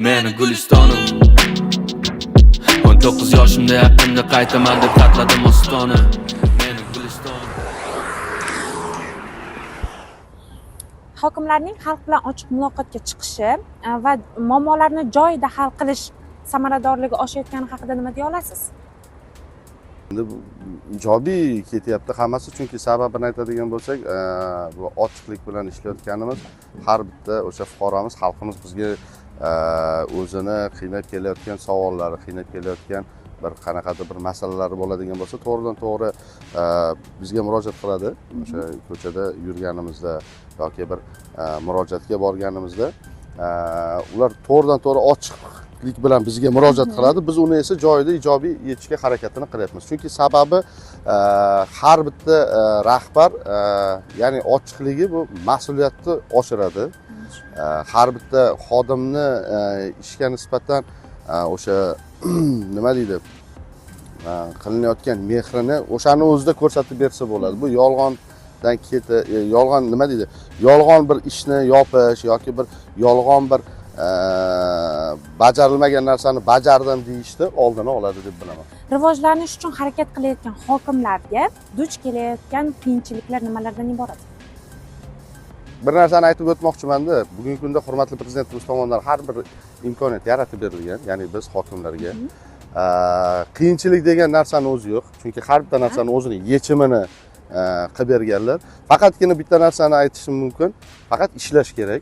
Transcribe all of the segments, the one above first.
Meni Gulistonim. 19 yoshimda yaqinda qaytaman deb xatladim ostona. Meni Gulistonim. Hokimlarning xalq bilan ochiq muloqotga chiqishi va muammolarni joyida hal qilish samaradorligi oshayotgani haqida nima deya olasiz? Endi ijobiy ketyapti hammasi, chunki sababini aytadigan bo'lsak, bu ochiqlik bilan ishlayotganimiz, har bitta o'sha fuqaromiz, xalqimiz bizga o'zini qiynab kelayotgan savollari, qiynab kelayotgan bir qanaqadir bir masalalari bo'ladigan bo'lsa, to'g'ridan to'g'ri bizga murojaat qiladi. O'sha ko'chada yurganimizda yoki bir murojaatga borganimizda ular to'g'ridan to'g'ri ochiqlik bilan bizga murojaat qiladi. Biz uni esa joyida ijobiy yechishga harakatini qilyapmiz. Chunki sababi har bitta rahbar, ya'ni ochiqligi bu mas'uliyatni oshiradi. Har bitta xodimni ishga nisbatan o'sha nima deydi, qilinayotgan mehrini o'shani o'zida ko'rsatib bersa bo'ladi. Bu yolg'ondan yolg'on nima deydi, yolg'on bir ishni yopish yoki bir yolg'on bir bajarilmagan narsani bajardim deyishni oldini oladi deb bilaman. Rivojlanish uchun harakat qilayotgan hokimlarga duch kelayotgan qiyinchiliklar nimalardan iborat? Bir narsani aytib o'tmoqchimanda, bugungi kunda hurmatli prezidentimiz tomonidan har bir imkoniyat yaratib berilgan, ya'ni biz hokimlarga qiyinchilik degan narsani o'zi yo'q, chunki har bitta narsani o'zini yechimini qilib berganlar. Faqatgina bitta narsani aytishim mumkin, faqat ishlash kerak,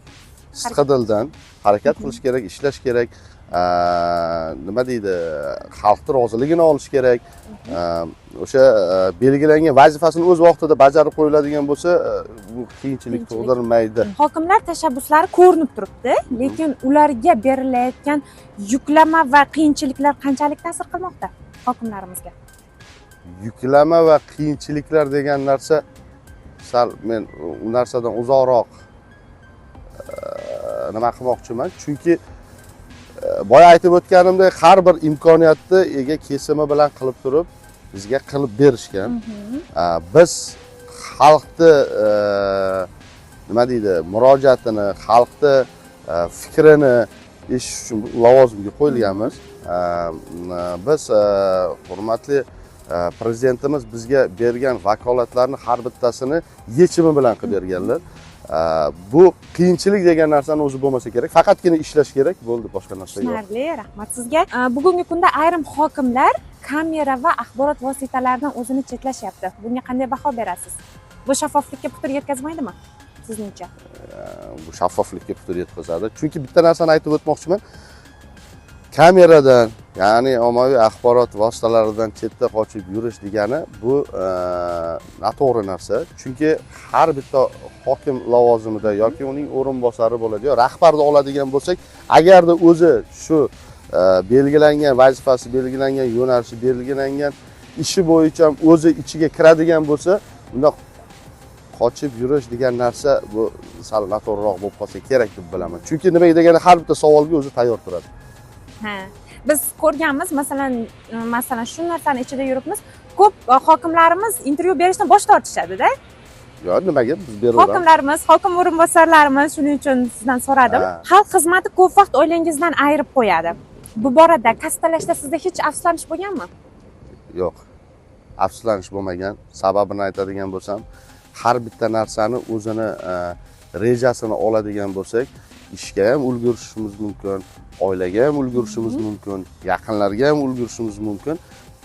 sidqidildan harakat qilish kerak, ishlash kerak, nima deydi, xalqning roziligini olish kerak. O'sha belgilangan vazifasini o'z vaqtida bajarib qo'yiladigan bo'lsa, bu qiyinchilik tug'dirmaydi. Hokimlar tashabbuslari ko'rinib turibdi, lekin ularga berilayotgan yuklama va qiyinchiliklar qanchalik ta'sir qilmoqda hokimlarimizga? Yuklama va qiyinchiliklar degan narsa sal men u narsadan uzoqroq nima qilmoqchiman, chunki boya aytib o'tganimdek, har bir imkoniyatni ega kesimi bilan qilib turib bizga qilib berishgan. Biz xalqni nima deydi, murojaatini, xalqni fikrini eshitish uchun lavozimga qo'yilganmiz. Biz hurmatli prezidentimiz bizga bergan vakolatlarni har bittasini yechimi bilan qilib berganlar. Bu qiyinchilik degan narsani o'zi bo'lmasa kerak, faqatgina ishlash kerak bo'ldi, boshqa narsa yo'q. Tushunarli, rahmat sizga. Bugungi kunda ayrim hokimlar kamera va axborot vositalaridan o'zini chetlashyapti. Bunga qanday baho berasiz? Bu shaffoflikka putur yetkazmaydimi sizningcha? Bu shaffoflikka putur yetkazadi. Chunki bitta narsani aytib o'tmoqchiman. Kameradan, ya'ni ommaviy axborot vositalaridan chetda qochib yurish degani bu noto'g'ri narsa. Chunki har bitta hokim lavozimida yoki uning o'rinbosari bo'ladi, yo rahbarni oladigan bo'lsak, agarda o'zi shu belgilangan vazifasi, belgilangan yo'nalishi, belgilangan ishi bo'yicha o'zi ichiga kiradigan bo'lsa, unda qochib yurish degan narsa bu sal noto'g'riroq bo'lib qolsa kerak deb bilaman. Chunki nimaga deganda har bitta savolga o'zi tayyor turadi. Ha, biz ko'rganmiz, masalan shu narsani ichida yuribmiz. Ko'p hokimlarimiz intervyu berishdan bosh tortishadi-da. Yo'q, nimaga biz beraveramiz? Hokimlarimiz, hokim o'rinbosarlarimiz, shuning uchun sizdan so'radim. Xalq xizmati ko'p vaqt oilangizdan ayirib qo'yadi. Bu borada kasb tanlashda sizda hech afsuslanish bo'lganmi? Yo'q. Afsuslanish bo'lmagan. Sababini aytadigan bo'lsam, har bitta narsani o'zini rejasini oladigan bo'lsak, ishga ham ulgurishimiz mumkin, oilaga ham ulgurishimiz mumkin, yaqinlarga ham ulgurishimiz mumkin.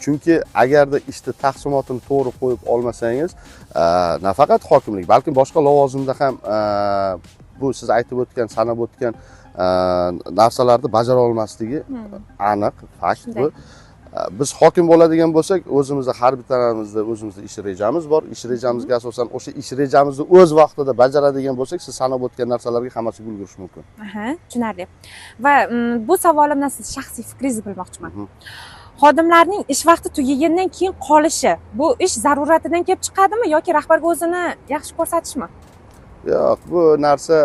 Chunki agarda ishni taqsimotini to'g'ri qo'yib olmasangiz, nafaqat hokimlik, balki boshqa lavozimda ham bu siz aytib o'tgan, sanab o'tgan narsalarni bajara olmasligi aniq fakt bu. Biz hokim bo'ladigan bo'lsak, o'zimizda har bittamizda o'zimizda ish rejamiz bor. Ish rejamizga asosan o'sha ish rejamizni o'z vaqtida bajaradigan bo'lsak, siz sanab o'tgan narsalarga hammasiga ulgurish mumkin. Aha, tushunarli. Va bu savolimdan siz shaxsiy fikringizni bilmoqchiman. Xodimlarning ish vaqti tugagandan keyin qolishi, bu ish zaruratidan kelib chiqadimi yoki rahbarga o'zini yaxshi ko'rsatishmi? Yo'q, bu narsa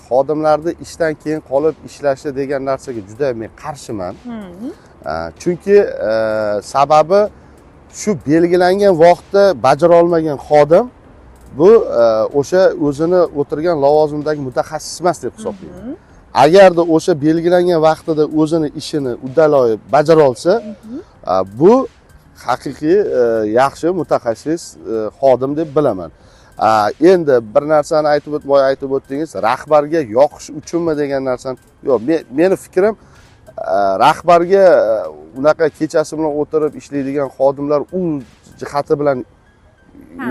xodimlarni ishdan keyin qolib ishlashi degan narsaga juda men qarshiman. Chunki sababi shu belgilangan vaqtda bajara olmagan xodim bu o'sha o'zini o'tirgan lavozimdagi mutaxassis emas deb hisoblayman. Agarda o'sha belgilangan vaqtida o'zini ishini uddalay bajara olsa, bu haqiqiy yaxshi mutaxassis xodim deb bilaman. Endi bir narsani aytib boya aytib o'tdingiz, rahbarga yoqish uchunmi degan narsani. Yo'q, meni fikrim rahbarga unaqa kechasi bilan o'tirib ishlaydigan xodimlar u jihati bilan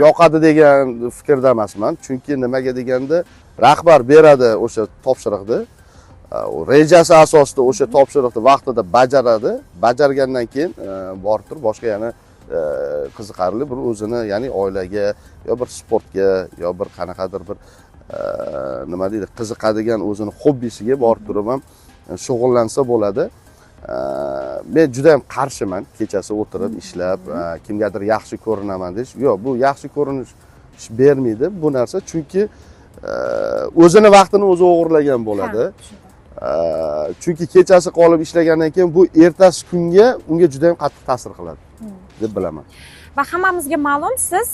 yoqadi degan fikrda emasman. Chunki nimaga deganda, rahbar beradi o'sha topshiriqni, rejasi asosida o'sha topshiriqni vaqtida bajaradi. Bajargandan keyin borib turib boshqa yana qiziqarli bir o'zini, ya'ni oilaga yo bir sportga yo bir qanaqadir bir nima deydi, qiziqadigan o'zini hobbisiga borib turib ham shug'ullansa bo'ladi. Men juda ham qarshiman kechasi o'tirib ishlab kimgadir yaxshi ko'rinaman deyish. Yo'q, bu yaxshi ko'rinish bermaydi bu narsa, chunki o'zini vaqtini o'zi o'g'irlagan bo'ladi. Chunki kechasi qolib ishlagandan keyin bu ertasi kunga unga juda ham qattiq ta'sir qiladi deb bilaman. Va hammamizga ma'lum, siz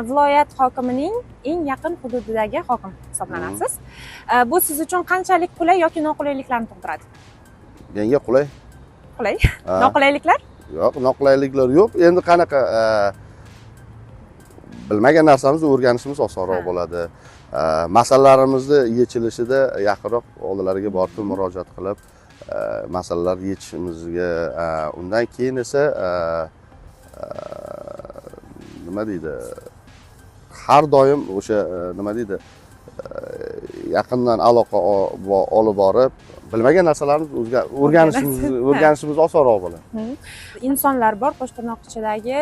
viloyat hokimining eng yaqin hududidagi hokim hisoblanasiz. Bu siz uchun qanchalik qulay yoki noqulayliklarni tug'diradi? Menga qulay. Qulay. Noqulayliklar? Yo'q, noqulayliklar yo'q. Endi qanaqa bilmagan narsamizni o'rganishimiz osonroq bo'ladi. Masalalarimizni yechilishida yaqinroq oldilariga borib murojaat qilib, masalalar yechishimizga, undan keyin esa nima deydi, har doim o'sha nima deydi, yaqindan aloqa olib borib, bilmagan narsalarimizni o'rganishimiz osonroq bo'ladi. Insonlar bor, qo'shtirnoq ichidagi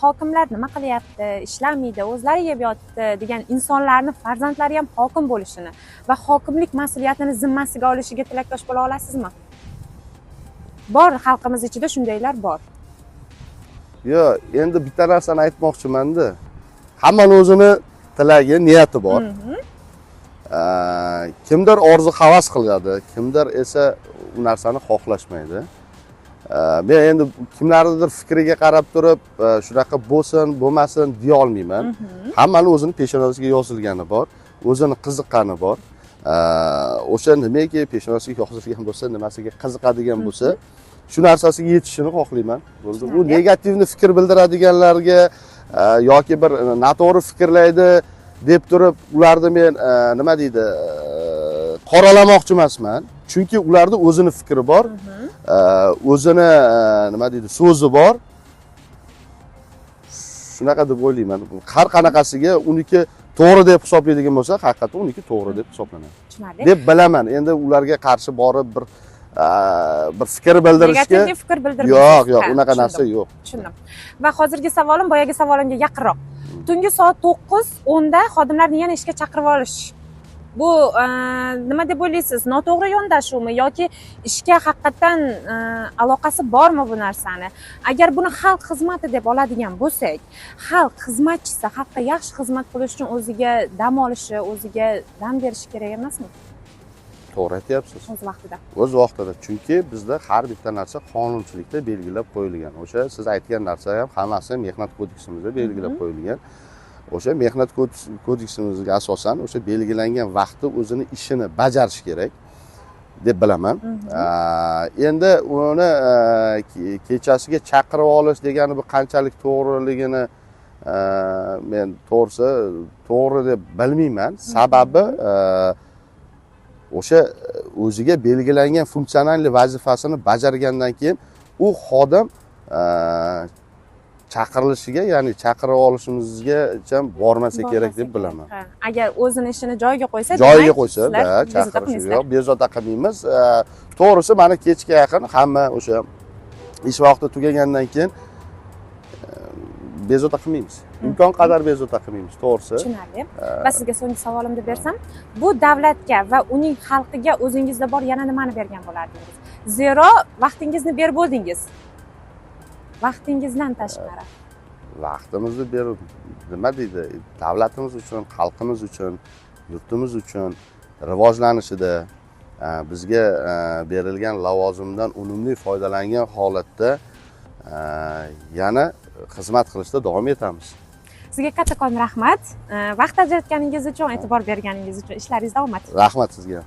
hokimlar nima qilyapti, ishlamaydi, o'zlari yeb yotdi degan insonlarni farzandlari ham hokim bo'lishini va hokimlik mas'uliyatini zimmasiga olishiga tilakdosh bo'la olasizmi? Bor, xalqimiz ichida shundaylar bor. Yo'q, endi bitta narsani aytmoqchiman-da. Hammani o'zini tilagi, niyati bor. Kimdir orzu havas qiladi, kimdir esa u narsani xohlashmaydi. Men endi kimlarnidir fikriga qarab turib, shunaqa bo'lsin, bo'lmasin deya olmayman. Hammani o'zini peshonasiga yozilgani bor, o'zini qiziqqani bor. O'sha nimaki peshonasiga yozilgan bo'lsa, nimasiga qiziqadigan bo'lsa, shu narsasiga yetishini xohlayman. U negativni fikr bildiradiganlarga yoki bir noto'g'ri fikrlaydi deb turib, ularni men nima deydi, qoralamoqchi emasman. Chunki ularda o'zini fikri bor, o'zini nima deydi, so'zi bor. Shunaqa deb o'ylayman. Har qanaqasiga uniki to'g'ri deb hisoblaydigan bo'lsa, haqiqatda uniki to'g'ri deb hisoblanadi. Deb bilaman. Endi ularga qarshi borib bir fikr bildirishga, negativ fikr bildirmaysiz. Yo'q, yo'q, unaqa narsa yo'q. Tushundim. Va hozirgi savolim boyagi savolimga yaqinroq. Tungi soat 9:10 da xodimlarni yana ishga chaqirib olish. Bu nima deb o'ylaysiz? Noto'g'ri yondashuvmi yoki ishga haqiqatan aloqasi bormi bu narsani? Agar buni xalq xizmati deb oladigan bo'lsak, xalq xizmatchisi xalqqa yaxshi xizmat qilish uchun o'ziga dam olishi, o'ziga dam berishi kerak emasmi? To'g'ri aytyapsiz. O'z vaqtida. O'z vaqtida. Chunki bizda har bitta narsa qonunchilikda belgilab qo'yilgan. O'sha siz aytgan narsa ham hammasi mehnat kodeksimizda belgilab qo'yilgan. O'sha mehnat kodeksimizga asosan o'sha belgilangan vaqtda o'zini ishini bajarish kerak deb bilaman. Endi uni kechasiga chaqirib olish degani bu qanchalik to'g'riligini men to'g'risi to'g'ri deb bilmayman. Sababi o'sha o'ziga belgilangan funksional vazifasini bajargandan keyin u xodim chaqirilishiga, ya'ni chaqirib olishimizgacha bormasa kerak deb bilaman. Agar o'zini ishini joyiga qo'ysa, chaqirish yo'q, bezovta qilmaymiz. To'g'risi mana kechga yaqin hamma o'sha ish vaqti tugagandan keyin bezovta qilmaymiz. Imkon qadar bezovta qilmaymiz, to'g'risi. Tushunarli. Va sizga so'nggi savolimni bersam, bu davlatga va uning xalqiga o'zingizda bor yana nimani bergan bo'lardingiz? Zero vaqtingizni berib bo'ldingiz. Vaqtingizdan tashqari. Vaqtimizni berib, nima deydi, davlatimiz uchun, xalqimiz uchun, yurtimiz uchun rivojlanishida bizga berilgan lavozimdan unumli foydalangan holatda yana xizmat qilishda davom etamiz. Sizga kattakon rahmat. Vaqt ajratganingiz uchun, e'tibor berganingiz uchun ishlaringizda omad. Rahmat sizga.